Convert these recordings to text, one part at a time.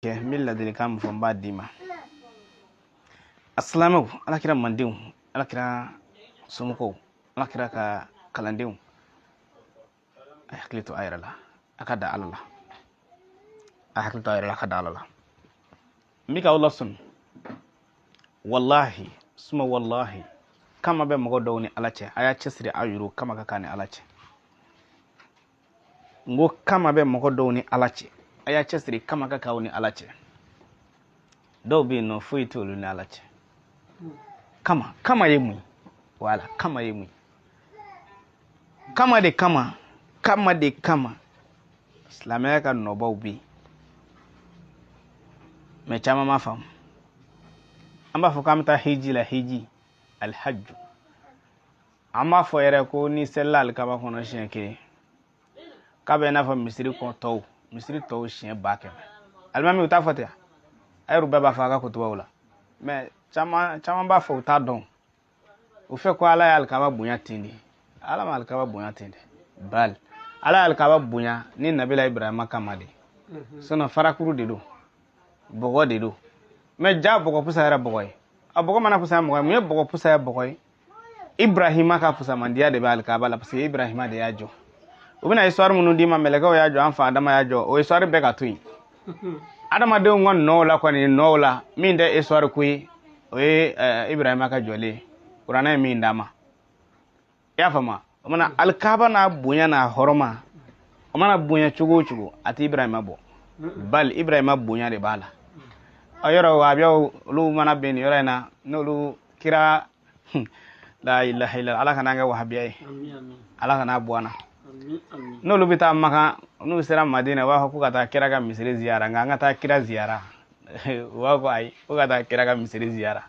Kɛ n bɛ ladilikan min fɔ, n b'a d'i ma. A silamɛw, Alakira mandenw, Alakira somɔgɔw, Alakira ka kalandenw, a hakili to a yɛrɛ la, a ka da Ala la. A hakili to a yɛrɛ la, a ka da Ala la. N bɛ k'aw lasɔmi, wallahi suma wallahi, kama bɛ mɔgɔ dɔw ni Ala cɛ. A y'a cɛsiri aw yɛrɛw kama ka k'a ni Ala cɛ. N ko kama bɛ mɔgɔ dɔw ni Ala cɛ, a y'a cɛsiri kama ka k'aw ni Ala cɛ. Dɔw bɛ yen nɔ, foyi t'olu ni Ala cɛ. Kama, kama ye mun ye? Wala kama ye mun ye? Kama de kama, kama de kama silamɛya ka nɔbaw bɛ yen, mais caman m'a faamu. An b'a fɔ k'an bɛ taa hiji la, hiji, alhajju. An b'a fɔ yɛrɛ ko n'i selila alikaba kɔnɔ siɲɛ kelen, k'a bɛ i n'a fɔ misiri kɔ tɔw, misiri tɔw siɲɛ 100 000. Alimami, u t'a fɔ ten? A yɛrɛ bɛɛ b'a fɔ a ka kutubaw la, mais caman caman b'a fɔ, u t'a dɔn. U fɛ ko Ala ye alikaba bonya ten de. Ala ma alikaba bonya ten dɛ, bal Ala ye alikaba bonya ni Nabila Ibrahima kama de. Sinon farakuru de don, bɔgɔ de don. Mais ja bɔgɔ pusayara bɔgɔ ye. A bɔgɔ mana pusaya mɔgɔ ye, mun ye bɔgɔ pusaya bɔgɔ ye? Ibrahima ka fusamandiya de bɛ alikaba la, parce que Ibrahima de y'a jɔ. U bɛna histoire minnu d'i ma, mɛlɛkɛw y'a jɔ, an fa Adama y'a jɔ, o histoire bɛɛ ka to yen. Adamadenw ka nɔw la kɔni, nɔw la min tɛ histoire ko ye, o ye Ibrahima ka jɔlen ye, Kuranɛ ye min d'a ma. I y'a faamu? O mana alikaba n'a bonya n'a hɔrɔma, o mana bonya cogo o cogo, a tɛ Ibrahima bɔ, bal Ibrahima bonya de b'a la. Ɔ yɔrɔ wahabiyaw, olu mana bɛn nin yɔrɔ in na, n'olu kira, la ilaha illa, Ala kana an kɛ wahabiya ye, Ala kana bɔ an na. N'olu bɛ taa Makan, n'u sera Madina, u b'a fɔ ko ka taa kira ka misiri ziyara. Nka an ka taa kira ziyara, u b'a fɔ ayi, ko ka taa kira ka misiri ziyara,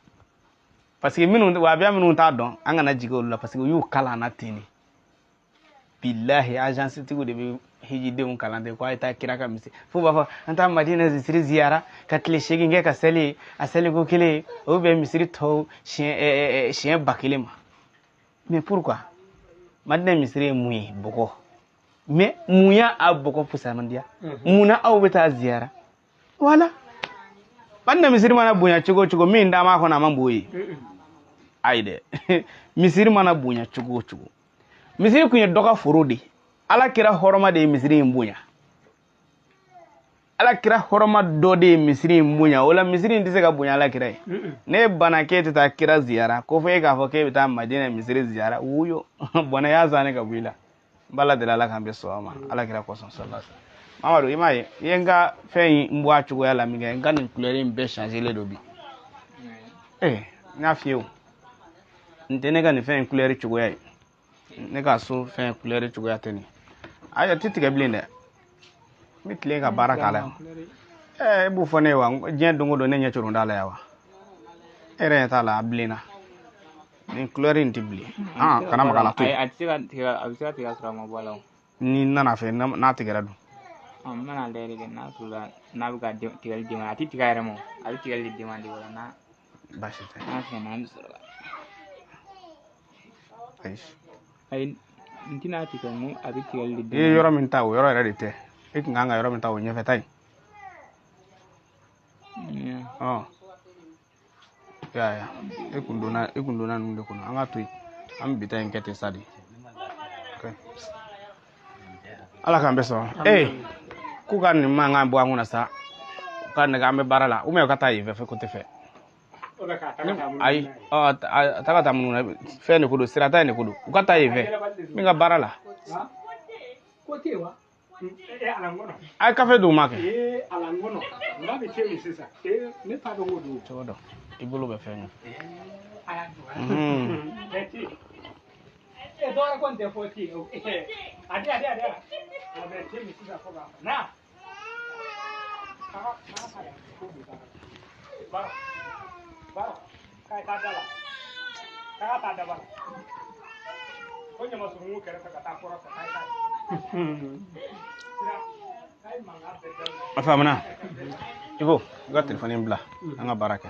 parce que minnu wahabiya minnu t'a dɔn, an kana jigin olu la, parce que u y'u kalan na ten de. Bilahi, agence tigiw de bɛ hijidenw kalan ten ko a ye taa kira ka misiri, fo b'a fɔ an taa Madina misiri ziyara ka tile 8 kɛ ka seli, a seliko kelen o bɛ misiri tɔw siɲɛ 1000 ma. Mais pourquoi? Madina misiri ye mun ye? Bɔgɔ. Mais mun y'a a bɔgɔ fusamandiya? Mun na aw bɛ taa ziyara? Wala Madina misiri mana bonya cogo o cogo, min d'a ma kɔnɔ, a man bon ye. Ayi dɛ, misiri mana bonya cogo o cogo, misiri kun ye dɔ ka foro de ye. Ala kira hɔrɔma de ye misiri in bonya. Ala kira hɔrɔma dɔ de ye misiri in bonya. O la misiri in tɛ se ka bonya ala kira ye. Ne banna k'e tɛ taa kira ziyara ko fo e k'a fɔ k'e bɛ taa Madina misiri ziyara. Wuyo, bɔnɛ y'a sanni ka bɔ i la. N b'Ala deli, Ala k'an bɛ sɔn ma ala kira kosɔn, sallallahu alaihi wasallam. Mamadu, i m'a ye, i ye n ka fɛn in bɔ a cogoya la min kɛ, n ka nin couleur in bɛɛ changé don bi. Ee, n y'a f'i ye o, n tɛ ne ka nin fɛn in couleur cogoya ye. Ne ka so fɛn couleur cogoya tɛ nin. Ayi, a tɛ tigɛ bilen dɛ, n bɛ tilen ka baara k'a la yan. Ɛɛ, e b'o fɔ ne ye wa? Diɲɛ don o don ne ɲɛ coron t'a la yan wa? E yɛrɛ ɲɛ t'a la, a bilenna. Nin couleur in tɛ bilen. Ah, kana maga a la, to yen. A tɛ se ka tigɛ, a bɛ se ka tigɛ ka sɔrɔ a ma bɔ a la o. N'i nana fɛ, n'a tigɛra dun? N bɛna lajɛ de kɛ, n'a sɔrɔ la n'a bɛ ka tigɛli demande, a tɛ tigɛ a yɛrɛ ma o, a bɛ tigɛli de demande o la n'a Baasi tɛ. N'a fɛnna, an bɛ sɔrɔ ka Ayi. Ayi, n tɛna tigɛ, n ko a bɛ tigɛli de I ye yɔrɔ min ta, o yɔrɔ yɛrɛ de tɛ. E tun kan ka yɔrɔ min ta, o ɲɛfɛta in. Ɔ, i y'a ye, e kun donna ninnu de kɔnɔ. An ka to yen, an bɛ bi ta in kɛ ten sa de. Ala k'an bɛɛ sɔrɔ. Ee, k'u ka nin mankan bɔ an kunna sa, u ka nɛgɛ, an bɛ baara la, ou bien u ka taa yen fɛ, côté fɛ. Ayi, ɔ, a ta ka taa minnu na, fɛn de ko don, sirata in de ko don. U ka taa yen fɛ min ka baara la. A ye kafe d'u ma kɛ cogo dɔ, i bolo bɛ fɛn ɲɛ. A faamuna? Ibo, i ka telefɔni bila, an ka baara kɛ.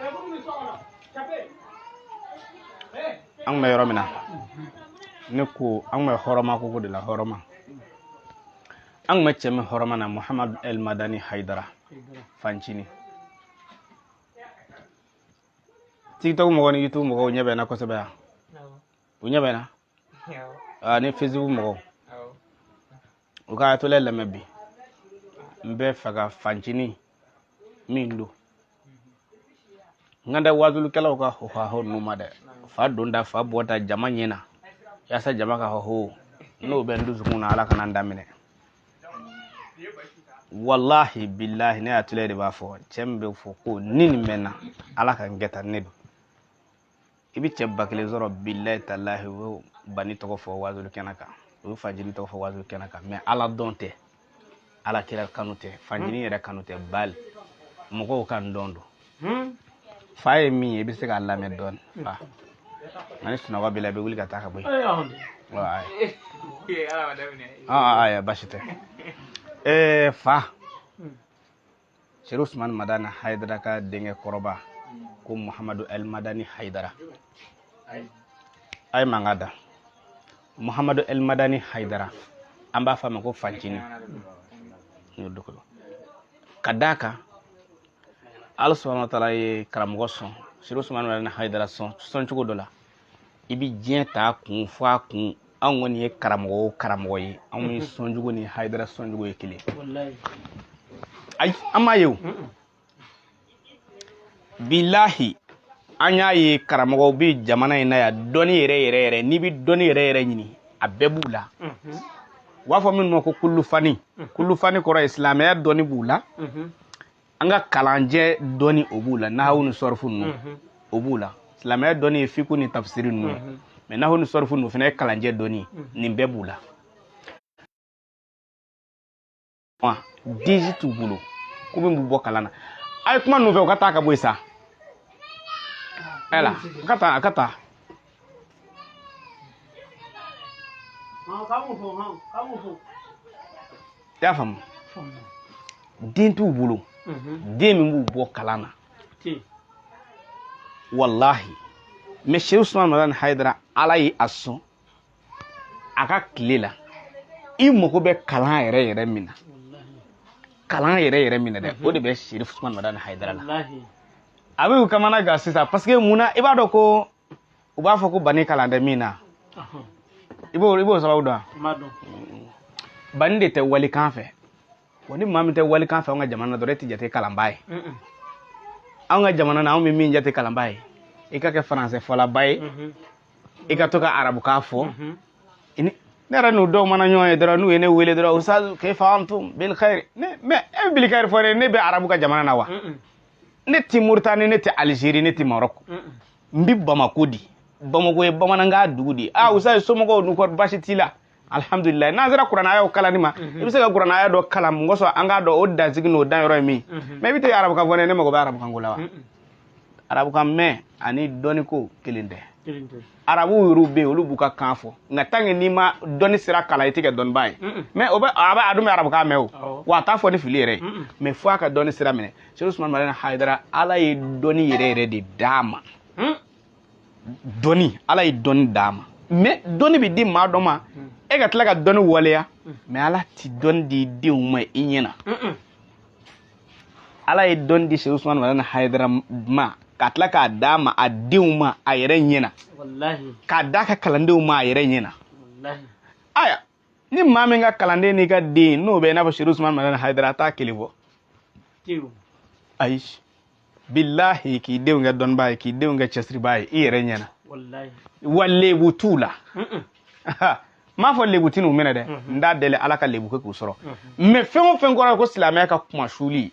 An kun bɛ yɔrɔ min na, ne ko an kun bɛ hɔrɔma koko de la. Hɔrɔma, an kun bɛ cɛ min hɔrɔma na, Muhamadu El Madani Haidara. Fancini TikTok mɔgɔw ni YouTube mɔgɔw ɲɛ bɛ n na kosɛbɛ yan. U ɲɛ bɛ n na ni Facebook mɔgɔw. U ka atelier lamɛn bi. N bɛ fɛ ka fancini min don. N ka da wajulikɛlaw ka hohaho ninnu ma dɛ. Fa donda fa bɔta jama ɲɛ na. Yaasa jama ka hoho n'o bɛ n dusukun na Ala kana n daminɛ. Wallahi billahi ne atelier de b'a fɔ cɛ min bɛ fɔ ko ni nin bɛ n na Ala ka n kɛ tan ne don. I bɛ cɛ 1000 sɔrɔ billahi talahi u bɛ bani tɔgɔ fɔ wajuli kɛnɛ kan, u bɛ fancini tɔgɔ fɔ wajuli kɛnɛ kan, mais Ala dɔn tɛ, Ala kira kanu tɛ, fancini yɛrɛ kanu tɛ, bali mɔgɔw ka n dɔn don. Fa ye min ye i bɛ se k'a lamɛn dɔɔni fa, nka ni sunɔgɔ b'i la i bɛ wuli ka taa ka bɔ yen. Ayi baasi tɛ. Fa Serifu Usumani Madani Hayidara ka denkɛ kɔrɔba ko Muhamadu El Madani Hayidara, a ye mankan da. Muhamadu El Madani Hayidara, an b'a fɔ a ma ko Fancini. Ka d'a kan Ala subahana wa taala ye karamɔgɔ sɔn, Serifu Usumani Madani Hayidara sɔn sɔn cogo dɔ la, i bɛ diɲɛ ta kun fɔ a kun. Anw kɔni ye karamɔgɔ o karamɔgɔ ye, anw ni sɔnjugu ni Hayidara sɔnjugu ye kelen. Ayi, an m'a ye o. Bilahi an y'a ye karamɔgɔw bɛ jamana in na yan, dɔnni yɛrɛ yɛrɛ yɛrɛ, n'i bɛ dɔnni yɛrɛ yɛrɛ ɲini a bɛɛ b'u la. U b'a fɔ minnu ma ko kulufani. Kulufani kɔrɔ ye silamɛya dɔnni b'u la, an ka kalanjɛ dɔnni o b'u la, nahawu ni sɔrifu ninnu o b'u la. Silamɛya dɔnni ye fiku ni tafsiri ninnu ye, mais nahawu ni sɔrifu ninnu fana ye kalanjɛ dɔnni ye, nin bɛɛ b'u la. Den si t'u bolo ko min b'u bɔ kalan na. A ye kuma ninnu fɛ, u ka taa ka bɔ yen sa. Ɛla, u ka taa, a ka taa. I y'a faamu? Den t'u bolo, den min b'u bɔ kalan na. Wallahi, mais Serifu Usumani Madani Hayidara, Ala ye a sɔn a ka tile la. I mago bɛ kalan yɛrɛ yɛrɛ min na, kalan yɛrɛ yɛrɛ min na dɛ, o de bɛ Serifu Usumani Madani Hayidara la. A bɛ u kamana gan sisan, parce que mun na i b'a dɔn ko u b'a fɔ ko bani kalan tɛ min na, i b'o sababu dɔn. Bani de tɛ walikan fɛ. Wa ni maa min tɛ walikan fɛ anw ka jamana na dɔrɔn, e tɛ jate kalanbaa ye. Anw ka jamana na, anw bɛ min jate kalanbaa ye, i ka kɛ faransɛ fɔlaba ye, i ka to ka arabukan fɔ. Ne yɛrɛ n'u dɔw mana ɲɔgɔn ye dɔrɔn, n'u ye ne wele dɔrɔn, ustaz kayfa antum bil khair, ne mais e bɛ bil khair fɔ ne, ne bɛ arabu ka jamana na wa? Ne tɛ Mauritanie, ne tɛ Algérie, ne tɛ Maroc, n bɛ Bamako di. Bamako ye bamanankan dugu di. Ah ustaz, somɔgɔw n'u kɔrɔ baasi t'i la? Alhamdulillah. N'an sera kuranɛ ayaw kalanni ma, i bɛ se ka kuranɛ aya dɔ kalan mun kosɔn an k'a dɔn o dansigi n'o danyɔrɔ ye min. Mais i bɛ taa arabukan fɔ ne, ne mago bɛ arabukan ko la wa? Arabukan mɛn ani dɔnniko kelen tɛ. Arabuw yɛrɛw bɛ yen, olu b'u ka kan fɔ, nka tant que n'i ma dɔnni sira kalan, i tɛ kɛ dɔnnibaa ye. Mais o bɛ a bɛ a dun bɛ arabukan mɛn o, wa a t'a fɔ ni fili yɛrɛ ye, mais fo a ka dɔnni sira minɛ. Serifu Usumani Madani Hayidara, Ala ye dɔnni yɛrɛ yɛrɛ de d'a ma. Dɔnni, Ala ye dɔnni d'a ma, mais dɔnni bɛ di maa dɔ ma, e ka tila ka dɔnni waleya, mais Ala ti dɔnni di denw ma i ɲɛ na. Ala ye dɔnni di Serifu Usumani Madani Hayidara ma, ka tila k'a d'a ma a denw ma a yɛrɛ ɲɛ na, k'a d'a ka kalandenw ma a yɛrɛ ɲɛ na. Aya, ni maa min ka kalanden n'i ka den n'o bɛ i n'a fɔ Serifu Usumani Madani Hayidara, a t'a kelen fɔ. Ayi, bilahi, k'i denw kɛ dɔnnibaa ye, k'i denw kɛ cɛsiribaa ye i yɛrɛ ɲɛ na, wa lebu t'u la. N m'a fɔ lebu tɛ n'u minɛ dɛ, n t'a deli Ala ka lebu kɛ k'u sɔrɔ, mais fɛn o fɛn kɔrɔ ye ko silamɛya ka kuma suli,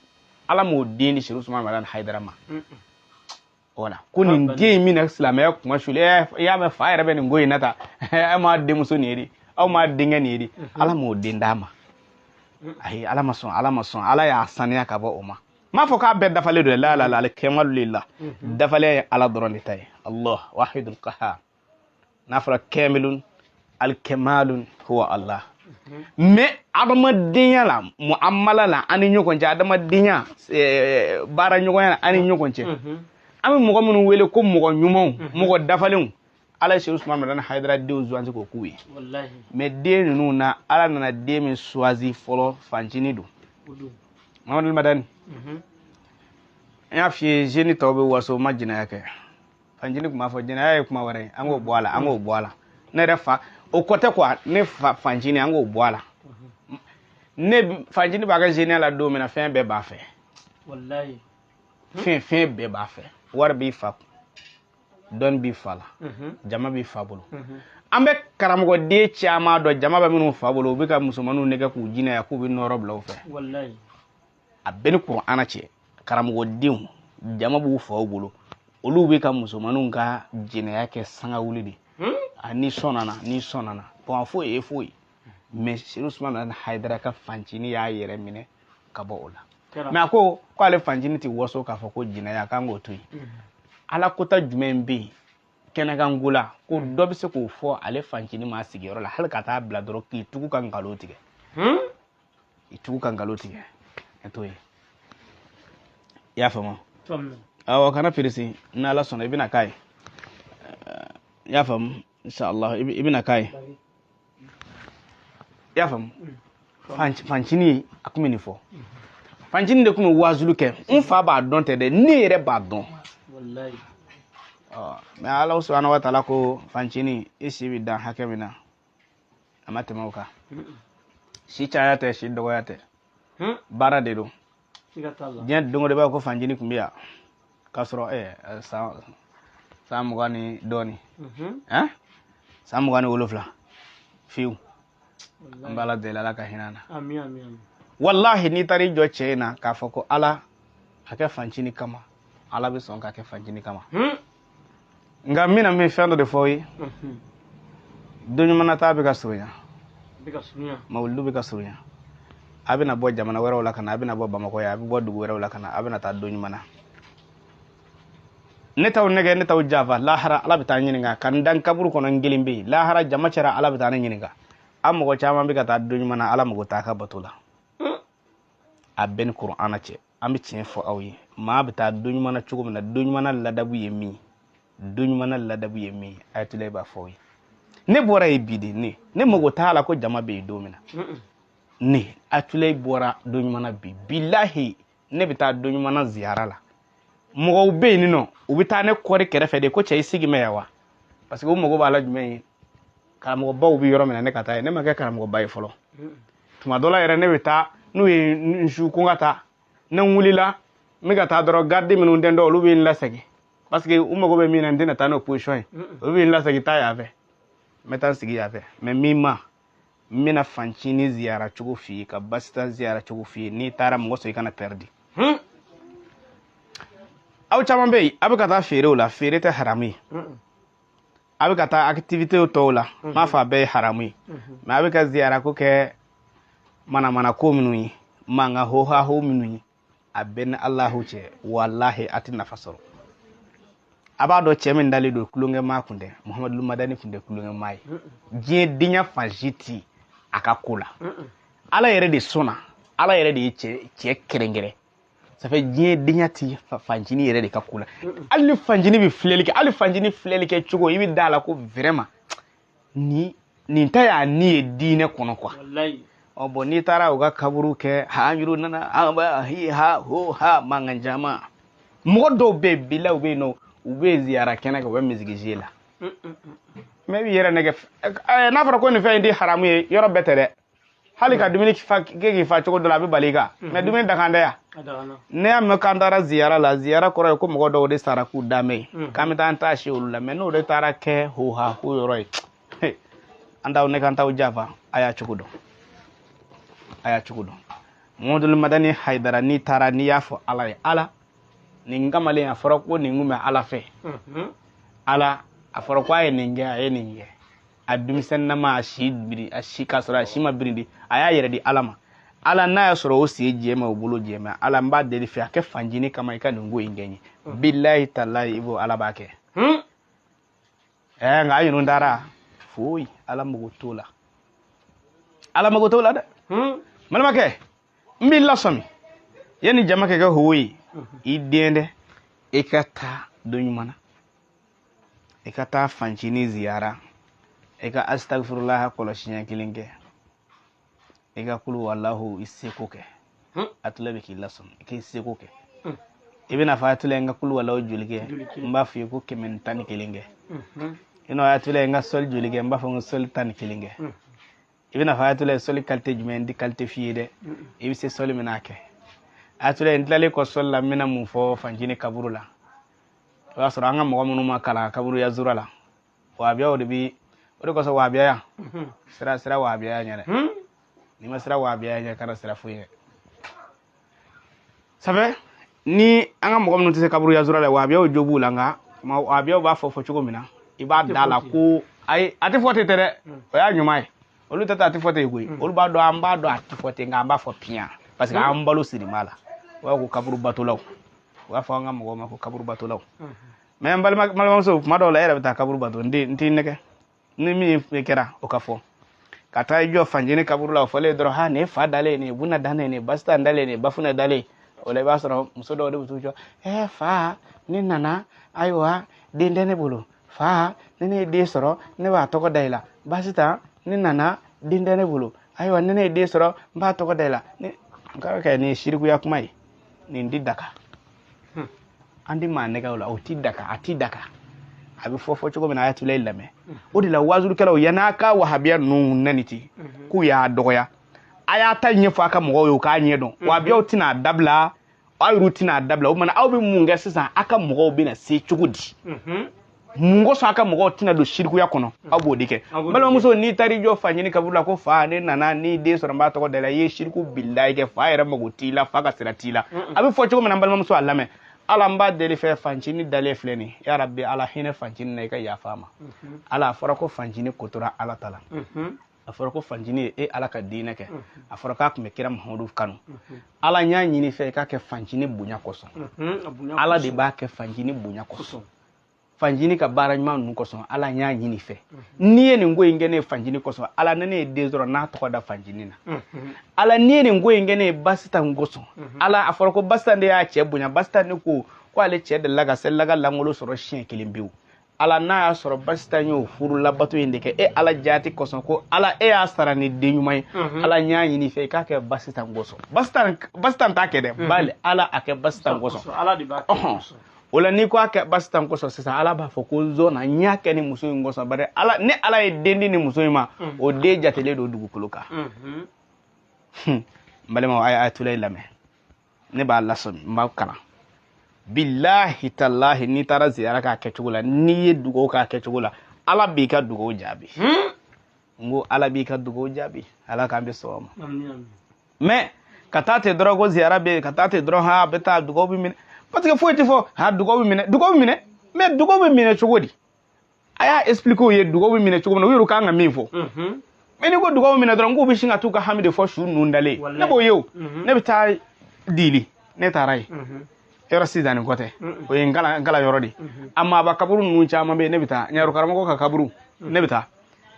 Ala m'o den di Serifu Usumani Madani Hayidara ma. Wala ko nin den in bɛna silamɛya kuma suli, i y'a mɛn fa yɛrɛ bɛ nin ko in na tan, e m'a denmuso nin ye di, aw m'a denkɛ nin ye di, Ala m'o den d'a ma. Ayi, Ala ma sɔn, Ala ma sɔn, Ala y'a saniya ka bɔ o ma. N m'a fɔ k'a bɛɛ dafalen don dɛ, la la la, alikamalu lillah, dafalenya ye Ala dɔrɔn de ta ye, Allah wahidul qahar. N'a fɔra kamilun alikamalun huwa Allah. Mais adamadenya la, muamala la, an ni ɲɔgɔn cɛ, adamadenya baara ɲɔgɔnya la an ni ɲɔgɔn cɛ, an bɛ mɔgɔ minnu wele ko mɔgɔ ɲumanw, mɔgɔ dafalenw, Ala ye Serifu Usumani Madani Hayidara denw suwazi k'o k'u ye. Mais den ninnu na, Ala nana den min suwazi fɔlɔ, fancini don, Muhamadu Madani. N y'a f'i ye, jeune tɔw bɛ waso ma jɛnɛya kɛ. Fancini tun b'a fɔ jɛnɛya ye kuma wɛrɛ ye, an k'o bɔ a la, an k'o bɔ a la. Ne yɛrɛ fa o kɔ tɛ quoi, ne fa fancini, an k'o bɔ a la. Ne fancini b'a ka jeuneya la don min na, fɛn bɛɛ b'a fɛ. Wallahi. Fɛn bɛɛ b'a fɛ. Wari b'i fa kun, dɔnni b'i fa la, jama b'i fa bolo. An bɛ karamɔgɔden caman dɔn, jama bɛ minnu fa bolo, u bɛ ka musomaninw nɛgɛ k'u jinɛya k'u bɛ nɔrɔ bila u fɛ. Wallahi. A bɛɛ ni kuranɛ cɛ, karamɔgɔdenw jama b'u faw bolo, olu bɛ ka musomaninw ka jɛnɛya kɛ sangawuli de. A ni sɔn nana, ni sɔn nana, bon, foyi ye foyi. Mais Serifu Usumani Hayidara ka fancini y'a yɛrɛ minɛ ka bɔ o la. Mais a ko k'ale fancini tɛ waso k'a fɔ ko jɛnɛya k'an k'o to yen. Ala kota jumɛn bɛ yen kɛnɛkanko la ko dɔ bɛ se k'o fɔ ale fancini ma sigiyɔrɔ la, hali ka taa bila dɔrɔn k'i tugu ka nkalon tigɛ, i tugu ka nkalon tigɛ, ɛ t'o ye. I y'a faamu? Awɔ, kana perese, n'Ala sɔnna i bɛna k'a ye. I y'a faamu? Inshallah i bɛna k'a ye. I y'a faamu? Fancini a tun bɛ nin fɔ. Fancini de tun bɛ waazulu kɛ. N fa b'a dɔn tɛ dɛ, ne yɛrɛ b'a dɔn. Mais Ala subahana wa taala ko fancini i si bɛ dan hakɛ min na, a ma tɛmɛ o kan. Si caya tɛ, si dɔgɔya tɛ, baara de don. Diɲɛ don o don i b'a fɔ ko fancini tun bɛ yan k'a sɔrɔ san 20 ni dɔɔnin, san 27 fiyewu. An b'Ala deli, Ala ka hinɛ an na. Walahi, n'i taara i jɔ cɛ in na k'a fɔ ko Ala a kɛ fancini kama, Ala bɛ sɔn ka kɛ fancini kama. Nka n bɛna min fɛn dɔ de fɔ aw ye, don ɲuman na taa bɛ ka surunya, mawuludu bɛ ka surunya. A bɛna bɔ jamana wɛrɛw la ka na, a bɛna bɔ Bamakɔ yan, a bɛ bɔ dugu wɛrɛw la ka na, a bɛna taa don ɲuman na. Ne t'aw nɛgɛ, ne t'aw janfa. Lahara Ala bɛ taa n ɲininka ka n dan kaburu kɔnɔ, n kelen bɛ yen. Lahara jama cɛra, Ala bɛ taa ne ɲininka. An mɔgɔ caman bɛ ka taa don ɲuman na, Ala mago t'a ka bato la. A bɛɛ ni kuranɛ cɛ, an bɛ tiɲɛ fɔ aw ye. Maa bɛ taa don ɲuman na cogo min na, don ɲuman na ladabu ye min ye, don ɲuman na ladabu ye min ye, Ayatulayi b'a fɔ aw ye. Ne bɔra yen bi de, ne mago t'a la ko jama bɛ yen don min na. Ne Ayatulayi bɔra don ɲuman na bi, bilahi ne bɛ taa don ɲuman na ziyara la. Mɔgɔw bɛ yen nɔ, u bɛ taa ne kɔri kɛrɛfɛ de ko cɛ i sigi mɛ yan wa, parce que u mago b'a la jumɛn ye, karamɔgɔbaw bɛ yɔrɔ min na, ne ka taa yen. Ne ma kɛ karamɔgɔba ye fɔlɔ. Tuma dɔ la yɛrɛ ne bɛ taa n'u ye n su ko n ka taa, ne wulila n bɛ ka taa dɔrɔn, garidi minnu tɛ n dɔn, olu bɛ n lasegin, parce que u mago bɛ min na, n tɛna taa n'o position ye, olu bɛ n lasegin taa yan fɛ, n bɛ taa n sigi yan fɛ. Mais min ma, n bɛna fancini ziyara cogo f'i ye, ka basita ziyara cogo f'i ye. N'i taara mɔgɔ sɔrɔ, i kana pɛridi. Aw caman bɛ yen, a bɛ ka taa feerew la, feere tɛ haramu ye. A bɛ ka taa activité tɔw la, n m'a fɔ a bɛɛ ye haramu ye, mais a bɛ ka ziyara ko kɛ manamana ko minnu ye, mankan hohaho minnu ye, a bɛɛ ni Alahu cɛ, walahi a tɛ nafa sɔrɔ. A b'a dɔn cɛ min dalen don tulonkɛmaa kun tɛ, Muhamadu Madani kun tɛ tulonkɛmaa ye. Diɲɛ denya fan si ti a ka ko la. Ala yɛrɛ de sɔnna, Ala yɛrɛ de ye cɛ kɛrɛnkɛrɛn. Ça fait diɲɛ denya ti fancini yɛrɛ de ka ko la. Hali ni fancini bɛ filɛli kɛ, hali fancini filɛli kɛ cogo, i bɛ da a la ko vraiment nin ta y'a ni ye diinɛ kɔnɔ quoi. Ɔ bon, n'i taara u ka kaburu kɛ, ha an yuru nana an b'a hi ha ho ha mankan caman. Mɔgɔ dɔw bɛ yen bila, u bɛ yen nɔ, u bɛ ziyara kɛnɛ kan, u bɛ misigi zie la. Mais i b'i yɛrɛ nɛgɛ. N'a fɔra ko nin fɛn in tɛ haramu ye, yɔrɔ bɛɛ tɛ dɛ. Hali ka dumuni kɛ k'i fa cogo dɔ la, a bɛ bali i kan. Mais dumuni dagan tɛ yan. Ne y'a mɛn k'an taara ziyara la, ziyara kɔrɔ ye ko mɔgɔ dɔw de sara k'u dan bɛ yen, k'an bɛ taa an ta si olu la. Mais n'o de taara kɛ hoha ho yɔrɔ ye, an t'aw ne kan t'aw janfa. A y'a cogo dɔn, a y'a cogo dɔn. Muhamadu Madani Hayidara, n'i taara n'i y'a fɔ Ala ye, Ala nin kamalen a fɔra ko nin kun bɛ Ala fɛ, Ala a fɔra ko a ye nin kɛ, a ye nin kɛ, a denmisɛnninama a si biri, a si k'a sɔrɔ a si ma birindi, a y'a yɛrɛ di Ala ma. Ala n'a y'a sɔrɔ o sen jɛ ma, o bolo jɛ ma, Ala n b'a deli fɛ a kɛ fanjini kama, i ka nin ko in kɛ n ye. Bilahi talahi, i b'o Ala b'a kɛ. Nka a yɛrɛ taara foyi, Ala mago t'o la, Ala mago t'o la dɛ. Balimakɛ, n b'i lasɔmi yanni jama ka kɛ ho ye, i den dɛ, i ka taa don ɲuman na, i ka taa fancini ziyara, i ka astagfirulaha kɔlɔsi ɲɛ kelen kɛ, i ka kulu walahu i seko kɛ. Ayatulayi bɛ k'i lasɔmi i k'i seko kɛ. I bɛna fɔ ayatulayi, n ka kuluwalaw joli kɛ? N b'a f'i ye ko 111 kɛ. I n'a ayatulayi, n ka sɔli joli kɛ? N b'a fɔ n ka sɔli 11 kɛ. I bɛna fɔ ayatulayi, sɔli qualité jumɛn? N tɛ qualité f'i ye dɛ, i bɛ se sɔli min n'a kɛ. Ayatulayi, n tilalen kɔ sɔli la, n bɛna mun fɔ fancini kaburu la? I b'a sɔrɔ an ka mɔgɔ minnu ma kalan kaburu yazura la, wahabiyaw de bi o de kosɔn. Wahabiyaya sira sira, wahabiyaya ɲɛ dɛ. N'i ma siran wahabiyaya ɲɛ, kana siran foyi ɲɛ. Ça fait ni an ka mɔgɔ minnu tɛ se kaburu yazura la, wahabiyaw jo b'u la. Nka wahabiyaw b'a fɔ fɔ cogo min na, i b'a da la ko ayi, a tɛ fɔ ten tɛ dɛ. O y'a ɲuman ye. Olu tɛ a tɛ fɔ ten koyi. Olu b'a dɔn, an b'a dɔn a tɛ fɔ ten, nka an b'a fɔ piyan parce que an balo siri b'a la. U b'a fɔ ko kaburu batolaw, u b'a fɔ an ka mɔgɔw ma ko kaburu batolaw. Mais n balima balimamuso, kuma dɔw la e yɛrɛ bɛ taa kaburu bato. N t'i nɛgɛ ni min kɛra o ka fɔ ka taa i jɔ fancini kaburu la, o fɔlen dɔrɔn, ha, nin ye fa dalen, nin ye buna dalen, nin ye basitan dalen, nin ye bafunɛ dalen. O la i b'a sɔrɔ muso dɔw de bɛ t'u jɔ: ɛ fa, ne nana, ayiwa, den tɛ ne bolo. Fa, ni ne ye den sɔrɔ, ne b'a tɔgɔ da i la. Basitan, ne nana, den tɛ ne bolo. Ayiwa, ni ne ye den sɔrɔ, n b'a tɔgɔ da i la. Ni n ka kɛ nin ye sirikuya kuma ye, nin ti daga. An ti maa nɛgɛ o la, o ti daga, a ti daga. A bɛ fɔ fɔ cogo min na, ayatulayi lamɛn. O de la wazulikɛlaw, yann'a ka wahabiya ninnu nani ten k'u y'a dɔgɔya, a y'a ta ɲɛfɔ a ka mɔgɔw ye, u k'a ɲɛ dɔn. Wahabiyaw tɛna a dabila, aw yɛrɛw tɛna a dabila. O tuma aw bɛ mun kɛ sisan? A ka mɔgɔw bɛna se cogo di? Mun kosɔn a ka mɔgɔw tɛna don sirikuya kɔnɔ? Aw b'o de kɛ. Balimamuso, n'i taar'i jɔ fancini kaburu la ko fa, ne nana, ni den sɔrɔ n b'a tɔgɔ da i la, i ye siriku bilayi kɛ. Fa yɛrɛ mago t'i la, fa ka sira t'i la. A bɛ fɔ cogo min na, n balimamuso, a lamɛn. Ala, n b'a deli fɛ, fancini dalen filɛ nin ya Rabbi, Ala hinɛ fancini na, i ka yafa a ma. Ala, a fɔra ko fancini kotora Ala ta la. A fɔra ko fancini ye e Ala ka diinɛ kɛ. A fɔra k'a tun bɛ kira Muhamadu kanu. Ala, n y'a ɲini fɛ i k'a kɛ fancini bonya kosɔn. Ala de b'a kɛ fancini bonya kosɔn, fancini ka baara ɲuman ninnu kosɔn. Ala, n y'a ɲini fɛ, n'i ye nin ko in kɛ ne ye fancini kosɔn, Ala, ni ne ye den sɔrɔ, n'a tɔgɔ da fancini na. Ala, n'i ye nin ko in kɛ ne ye basitan kosɔn. Ala, a fɔra ko basitan de y'a cɛ bonya. Basitan de ko ko ale cɛ delila ka selilaga lankolon sɔrɔ siɲɛ kelen pewu. Ala, n'a y'a sɔrɔ basitan y'o furu labato in de kɛ e Ala jaati kosɔn, ko Ala, e y'a sara ni den ɲuman ye. Ala, n y'a ɲini fɛ i k'a kɛ basitan kosɔn. Basitan t'a kɛ dɛ, bali Ala, a kɛ basitan kosɔn. Ala de b'a kɛ. O la n'i ko a kɛ basitan kosɔn sisan, Ala b'a fɔ ko n zɔnna, n y'a kɛ ni muso in kosɔn. Bari Ala, ni Ala ye den di ni muso in ma, o den jatelen don dugukolo kan. N balimaw, a ye ayatulayi lamɛn, ne b'a lasɔmi, n b'a kalan. Bilahi talahi, n'i taara ziyara k'a kɛcogo la, n'i ye dugawu k'a kɛcogo la, Ala b'i ka dugawu jaabi. N ko Ala b'i ka dugawu jaabi. Ala k'an bɛ sɔn ma. Mais ka taa ten dɔrɔn ko ziyara bɛ yen, ka taa ten dɔrɔn, ha, a bɛ taa, dugawu bɛ minɛ, parce que foyi tɛ fɔ. Ha, dugawu bɛ minɛ, dugawu bɛ minɛ. Mais dugawu bɛ minɛ cogo di? A y'a expliquer u ye dugawu bɛ minɛ cogo min na, u yɛrɛ kan ka min fɔ. Mais n'i ko dugawu minɛ dɔrɔn, k'u bɛ sin ka t'u ka hami de fɔ su ninnu dalen. Ne b'o ye o. Ne bɛ taa dili, ne taara yen yɔrɔ sisan, nin kɔ tɛ, o ye n kalan yɔrɔ de. A maaba kaburu ninnu caman bɛ yen, ne bɛ taa ɲaro karamɔgɔ ka kaburu, ne bɛ taa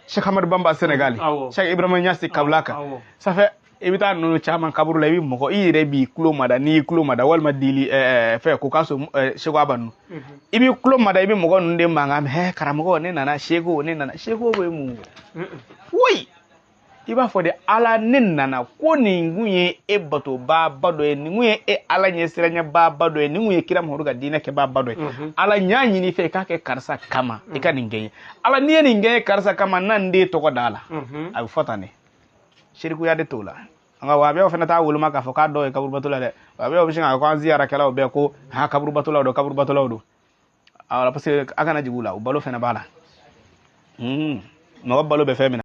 Cheikh Ahmadou Bamba Sénégal, Cheikh Ibrahima Niasse Kaolack. Ça fait i bɛ taa ninnu caman kaburu la, i bɛ mɔgɔ, i yɛrɛ b'i tulo mada. N'i y'i tulo mada, walima dili fɛ ko k'a so Seko Aba ninnu, i b'i tulo mada, i bɛ mɔgɔ ninnu de mankan mɛn: hɛ, karamɔgɔ, ne nana, Seko, ne nana. Seko bɛ mun foyi? I b'a fɔ de: Ala, ne nana ko nin kun ye e batobaaba dɔ ye, nin kun ye e Ala ɲɛsiranɲɛbaaba dɔ ye, nin kun ye kira Muhamadu ka diinɛ kɛbaaba dɔ ye. Ala, n y'a ɲini fɛ i k'a kɛ karisa kama, i ka nin kɛ n ye. Ala, n'i ye nin kɛ n ye karisa kama, n na n den tɔgɔ da a la. A bɛ fɔ tan de, sirikuya de t'o la. Nka wahabiyaw fana t'a woloma k'a fɔ k'a dɔw ye kaburubato la dɛ. Wahabiyaw bɛ sin k'a fɔ ko an ziyarakɛlaw bɛɛ ko ha, kaburubatolaw don, kaburubatolaw don. Awɔ, parce que a kana jigin u la, u balo fana b'a la. Mɔgɔ balo bɛ fɛn min na.